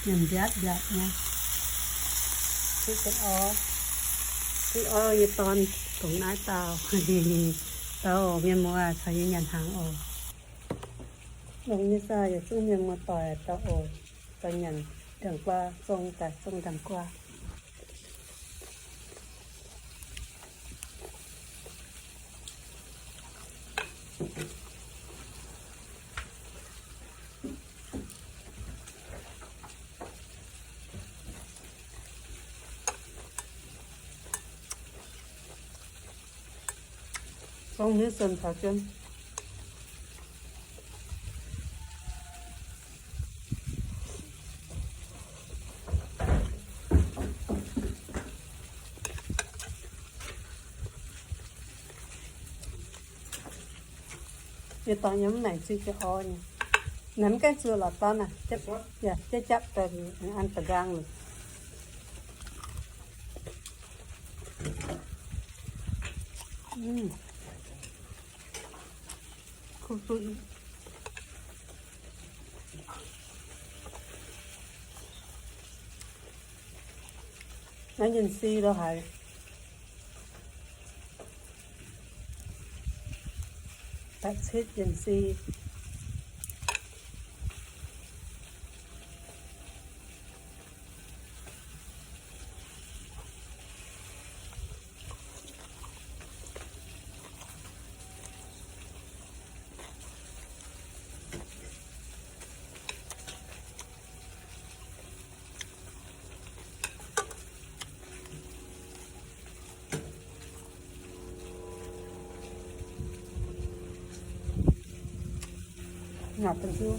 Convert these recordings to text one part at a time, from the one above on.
Nyanc mbiatc mbiatc nyei. Siqv orv, siqv orv nyei dorn dongh naaiv dauh. Dauh mienh muoz caux yie nyanc hnaangx oc. Longx nyei saah, yietc zungv mienh muoz-doic dauh oc. Zoux nyanc ndiangx-guaa, zong daaih zong ndiangx-guaa. Zong nyei sen caux jienv. Yie dorh nyei mv maengc zuiz jiex orv nyei. Naaiv mv gaengh zuiz lorz dorn aac. Yaac jepv japv daaih an da'nqaang liuz. Naaiv nyei si lo haiz. Da'citv nyei si. Ngapc daaih nziu.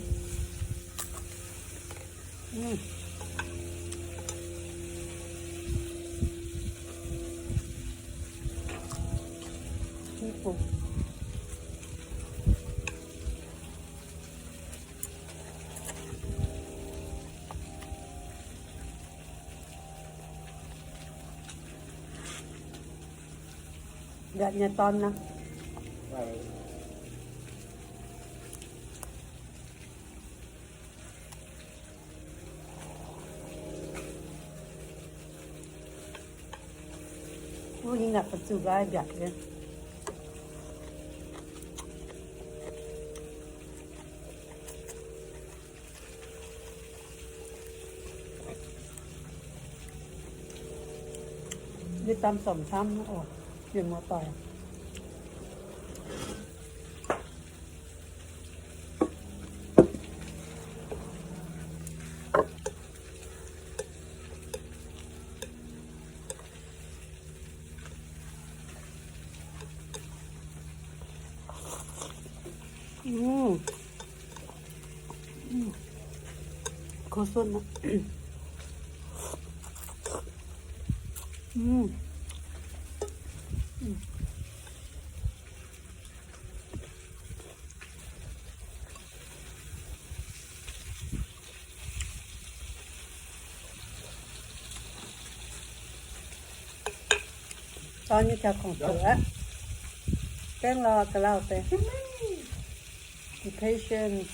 Mbiatc nyei dorn naaiv. Wuov nyei ngapc ba'zuqc nqaai mbiatc nyei. Yie daan sormc camv oc, mienh muoz-doic. Kouv suotv aqv. Dorn nyei jauv-gorngv doqc aqv. Gaengh lorh ga'lauh deix. Be patient.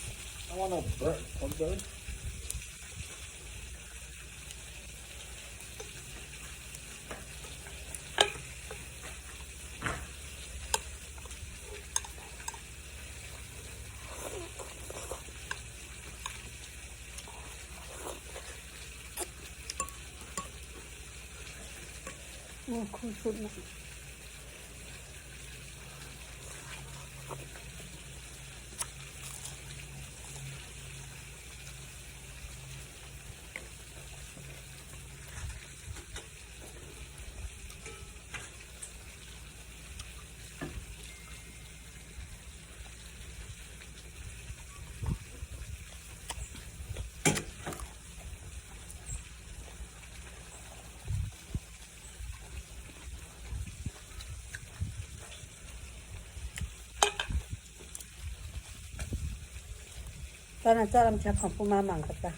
Dorn naaiv zorqv norm qaqv gorngv bun maa mangc gaax daaih.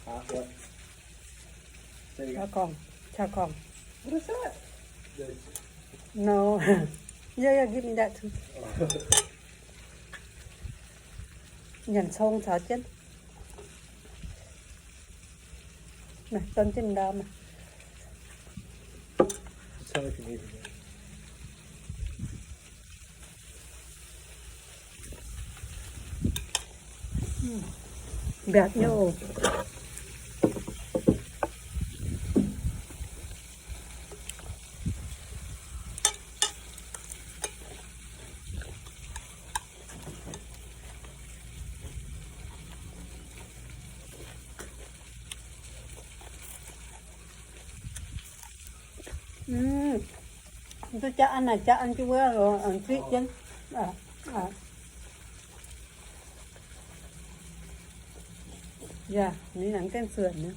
Qaqv gorngv, qaqv gorngv. No. Yeah, yeah, give me that too. Nyanc cong caux jienv. Naaiv, dorn jienv ndau maah. Mbiaatc nyei oc. Duqv jaa an naaic, jaa an jienv wuov, ziqv jienv. Yaac mingh nangc gaengh zuonc nyei.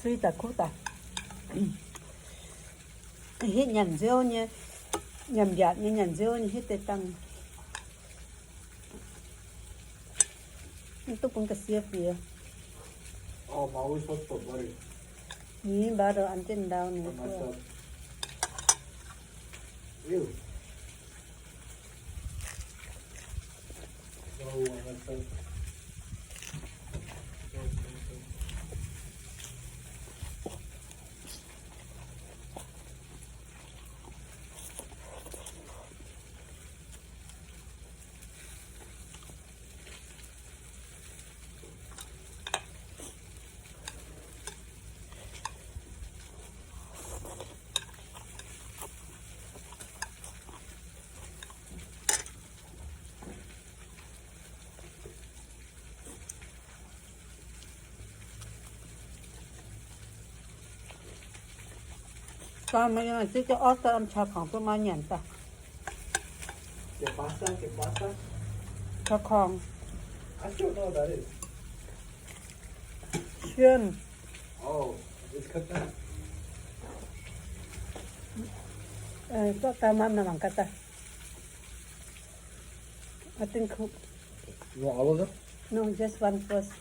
Sui daaih kuv daaih. Hitv nyanc nziouv nyei, nyanc mbiaatc nyei, nyanc nziouv nyei hitv deix dangh. Mv duqv bun ga'sie bieqc. Ni mbaatv an jienv ndau ninh. Dorh maiv ziqv jienv orv daaih, caux kongx duqv maiv nyanc daaih. Caux kongx. Cien. Zorqv daaih maiv mangc gaax daaih. I think cook. You want all of them? No, just one first.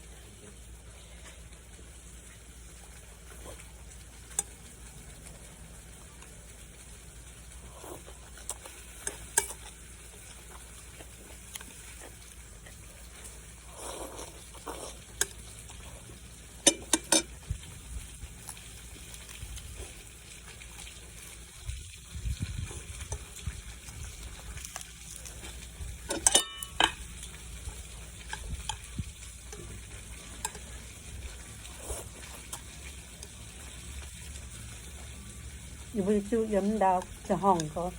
Yie mbuo ziuh yiem ndau, ziouc horngh gorx,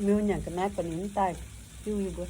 mienh nyanc ga'naaiv baac ninh mv daaih ziuh yie mbuo.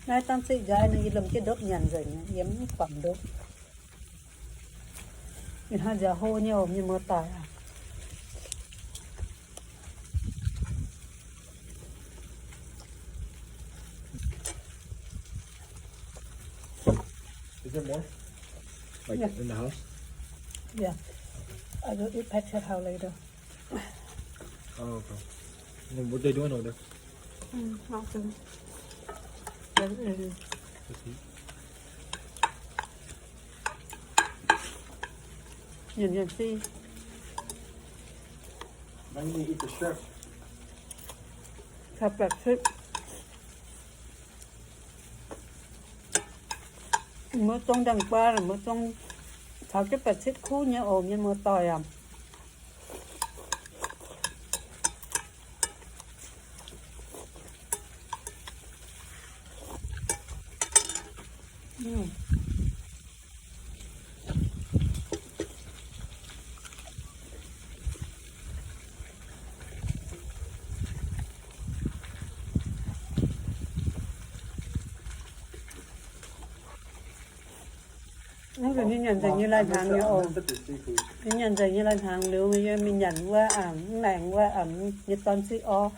Naaiv dangh zeqc nqaai nor, yie lomh jienv ndopv nyanc nzengc, yie mv bangc ndopv. Ih hnoi nziaauc hlo nyei oc, mienh muoz-doic aac. Is there more? Like, yeah, in the house? Yeah. I will eat pancake house later. Oh, okay. And what they doing over there? Mm, nothing. Just eat. Nyanc nyanc si. Now you need to eat the shrimp. Caux baeqc sipv. Mbuo zong ndaangc-guaa, mbuo zong taux jienv ba'citv kuv nyei oc, mienh muoz-doic aac. Mv nzunc nyei nyanc nzengc nyei lai-hnaangx nyei oc. Nyei nyanc nzengc nyei lai-hnaangx liuz, yie mingh nyanc wuov, mv maengx wuov, nyei dorn ziqv orv,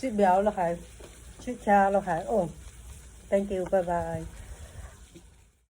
ziqv mbiauz lo haic, ziqv qaqv lo haic oc. Thank you, bye bye.